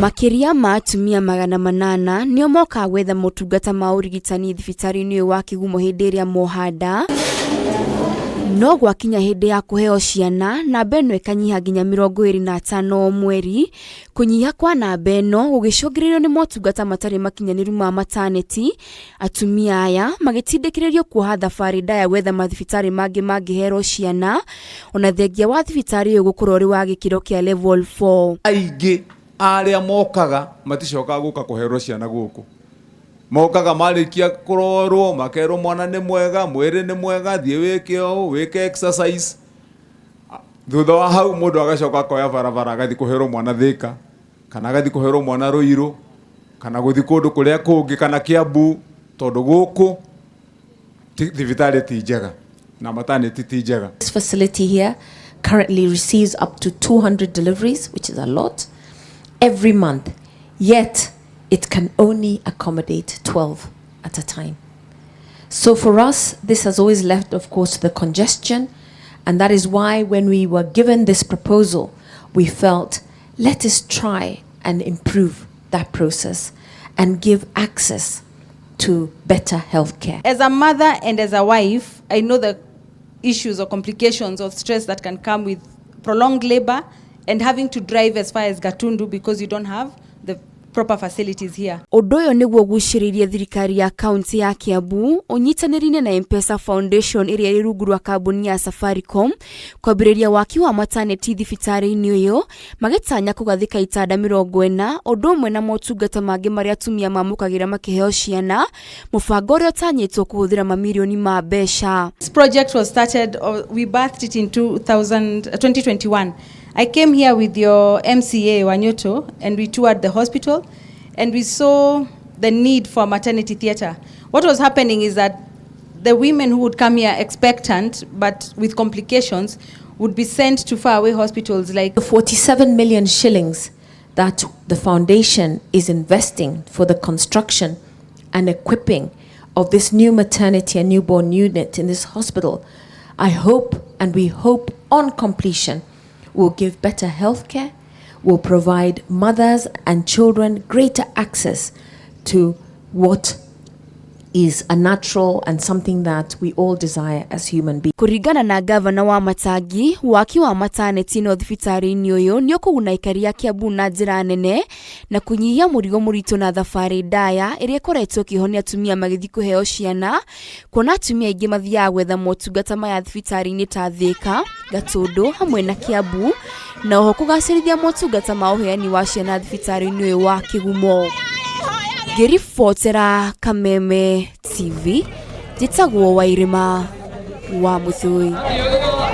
Makĩria ma atumia 800 nĩo mokaga gwetha motungata ma ũrigitani thibitarĩ-inĩ ũyũ wa Kĩgumo hĩndĩ ĩrĩa moha nda, no gwakinya hĩndĩ ya kũheo ciana namba ĩno ĩkanyiha nginya 25 o mweri. Kũnyiha kwa namba ĩno gũgĩcũngĩrĩrio nĩ motungata matarĩ makinyanĩru ma mataneti, atumia aya magĩtindĩkĩrĩrio kuoha thabarĩ ndaya gwetha mathibitarĩ mangĩ mangĩherwo ciana, ona thengia wa thibitarĩ ũyũ gũkorwo ũrĩ wa gĩkĩro kĩa level 4. Aingĩ arĩa mokaga maticokaga gũka kũherwo ciana gũkũ. Mokaga marĩkia kũrorwo makerwo mwana nĩ mwega, mwĩrĩ nĩ mwega, thiĩ wĩke ũũ, wĩke exercise. Thutha wa hau mũndũ agacoka akoya barabara agathiĩ kũherwo mwana Thĩka, kana agathiĩ kũherwo mwana Ruiru, kana gũthiĩ kũndũ kũrĩa kũngĩ kana Kiambu, tondũ gũkũ thibitarĩ ti njega na maternity ti njega. This facility here currently receives up to 200 deliveries, which is a lot, every month. Yet it can only accommodate 12 at a time. So for us, this has always left, of course, the congestion. And that is why when we were given this proposal, we felt, let us try and improve that process and give access to better health care. As a mother and as a wife, I know the issues or complications or stress that can come with prolonged labor and having to drive as far as Gatundu because you don't have the proper facilities here. Ũndũ ũyũ nĩguo ũgucĩrĩirie thirikari ya kaunti ya Kiambu ũnyitanĩri-inĩ na M-Pesa Foundation ĩrĩa ĩrĩ rungu rwa kambuni ya Safaricom kwambĩrĩria waki wa mataneti thibitarĩ-inĩ ũyũ magĩtanya kũgathĩka itanda 40 ũndũ ũmwe na motungata mangĩ marĩa atumia mamũkagĩra makĩheo ciana, mũbango ũrĩa ũtanyĩtwo kũhũthĩra mamirioni ma mbeca. This project was started, we birthed it in 2021. I came here with your MCA Wanyoto and we toured the hospital and we saw the need for a maternity theatre. What was happening is that the women who would come here expectant but with complications would be sent to faraway hospitals like the 47 million shillings that the foundation is investing for the construction and equipping of this new maternity and newborn unit in this hospital, I hope and we hope on completion will give better health care, will provide mothers and children greater access to what is a natural and something that we all desire as human beings. Kũringana na gavana wa Matangi, waki wa mataneti ĩno thibitarĩ-inĩ ũyũ nĩ ũkũguna aikari a Kiambu na njĩra nene na kũnyihia mũrigo mũritũ na thabarĩ ndaya ĩrĩa ĩkoretwo ĩkĩhonia atumia magĩthiĩ kũheo ciana, kuona atumia aingĩ mathiaga gwetha motungata maya thibitarĩ-inĩ ta Thĩka, Gatũndũ hamwe na Kiambu, na oho kũgacĩrithia motungata ma ũheani wa ciana thibitarĩ-inĩ ũyũ wa Kĩgumo. Ngĩribotera Kameme TV, njĩtagwo Wairĩma wa Mũthũi.